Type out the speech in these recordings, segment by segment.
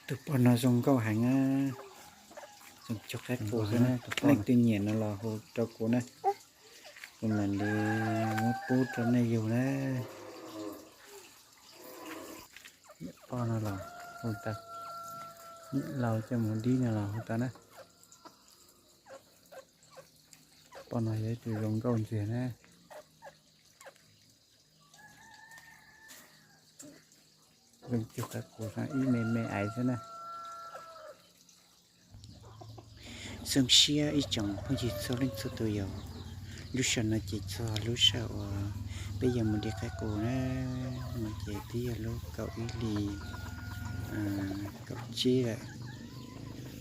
Tus poj no zoo nkauj heev na, zoo cuag qaib qus xwb na. Leej twg nyiam no los hu rau kuv na, kuv mam li muab pub rau nej yug na. Poj no los hu tau, nyiam laus coj mus dib no los hu tau na. Poj no yog ib tug zoo nkauj ntxiag na. Zoo cuag qaib qus, ib me me aiv xwb na. Zoo siab ib tsoom phooj ywg txhua leej txhua tus yom. Lub sij hawm no ces txog lub sij hawm uas peb yuav mus de qaib qus na, no ces twb yog lub kaum ib hlis kaum tsib lawm.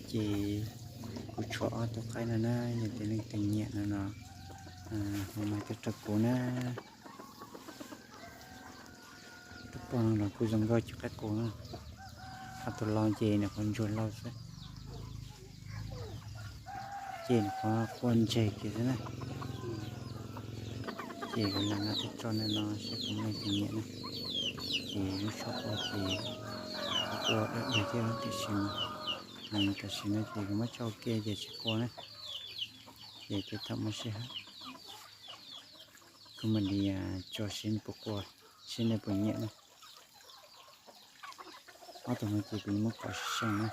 Ces kuv tshuav ob tug qaib no na, yog tias leej twg nyiam no los hu mas tuaj rau kuv na. Tus poj no los kuj zoo nkauj cuag qaib qus na. Ho tus laus ces nws qhuav ntsuag laus xwb, ces nws qhuav quaj ntseg kiag xwb na. Ces kuv lam nqa tuaj tso nej no seb puas muaj leej twg nyiam na. Ces lub tshuaj quaj ces kuj quaj dawb dawg thiab tiam sis, tam sim no ces kuv muab tso ua ke ces tsis quaj na. Ces tej thaum muaj sij hawm kuv mam li tso seb nws puas quaj, seb nej puas nyiam na. Ob tug no ces kuv yuav muab kov seej na.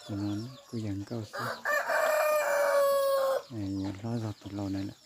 Tus no kuj yog nkauj xwb, yuav hlob zog tus laus na lawm.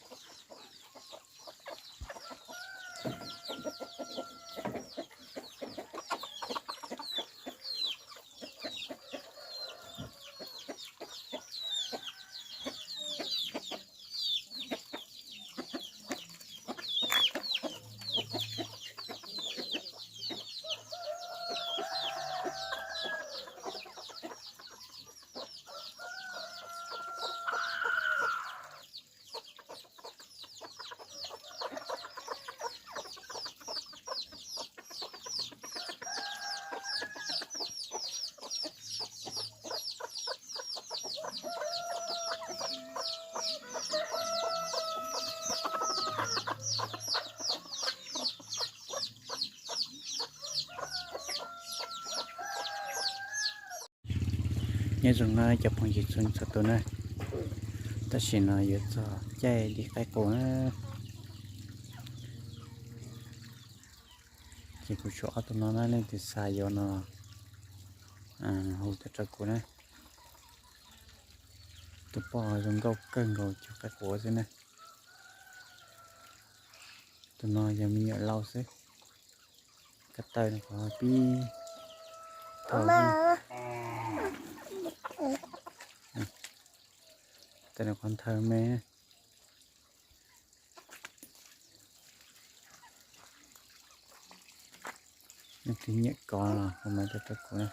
Nyob zoo na cov phooj ywg txhua txhua tus na, tam sim no yuav txog caij dim qaib qus na. Ces kuv tshuav ob tug no na, leej twg xav yuav no hu tuaj rau kuv na. Tus poj zoo nkauj kawg nkaus cuag qaib qus xwb na. Tus no yog me nyuam laus xwb. Ko taw nws qhuav pib thaum, ko taw nws qhuav nthaw me. Leej twg nyiam kov los hu mas tuaj rau kuv na.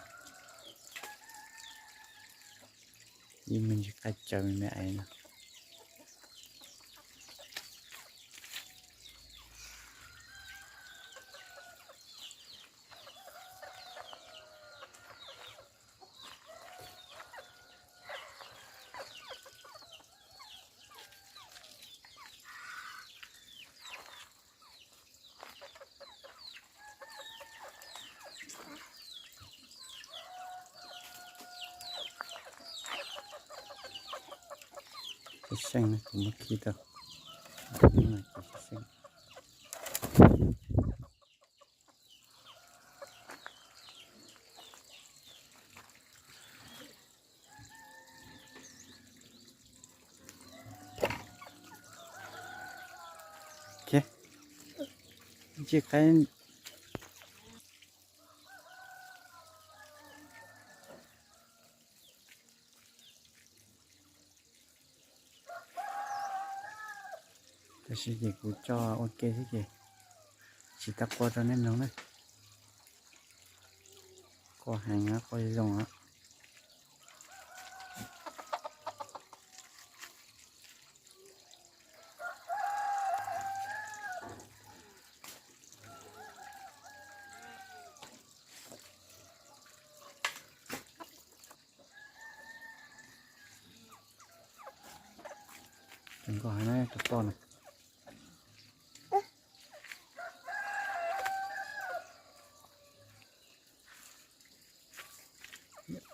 Ib me ntsis qaib tsawv me me aiv no. Cov seej no kuv muab khi tau, cov seej. Ntsis qaib. Tab sis ces kuv tso ua ke xwb ces tsis tau qua rau nej mloog na. Qua heev, qua zoo os. Tus poj no.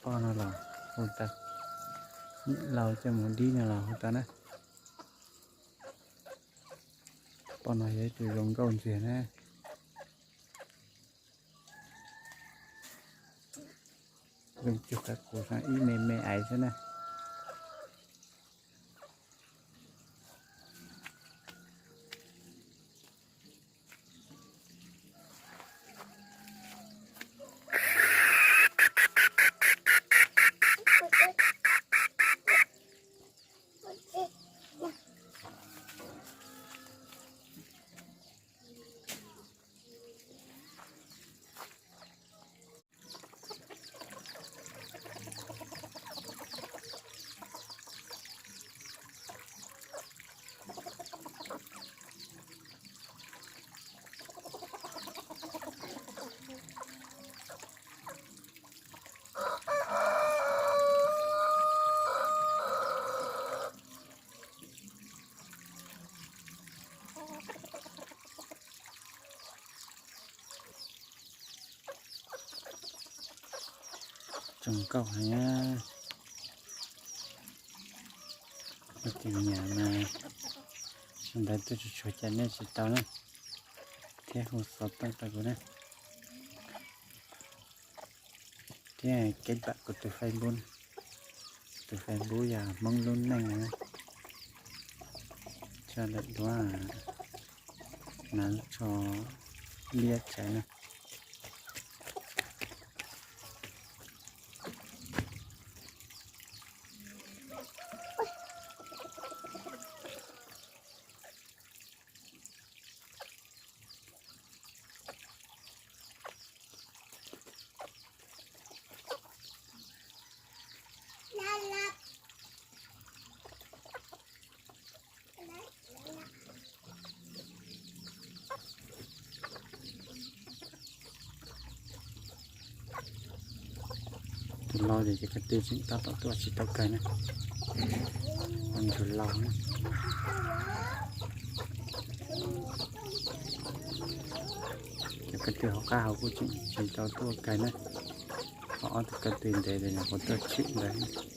Poj no los hu tau, laus coj mus dib no los hu tau na. Poj no yog ib tug zoo nkauj ntxiag na. Zoo cuag qe qus, ib me me aiv xwb na. Zoo nkauj heev. Tus nyam mas sawv ntawd tuaj tsuag tsuag cas nej tsis tau na, thiab hu xov tooj rau kuv na. Thiab kev pam kuv tus Facebook, tus Facebook yog Hmoob Lub Neej na. Tso lawm duab, hnav lub tsho liab tsawv na. Tus laus ces cov ko tw tseem tab tom tuaj tsis tau kawg na. Tus laus na, cov ko tw hauv qab hauv kuj tseem tsis tau tuaj kawg na. Ho ob tug ko tw ntev ces nyuam qhuav tuaj tshwm ntawd.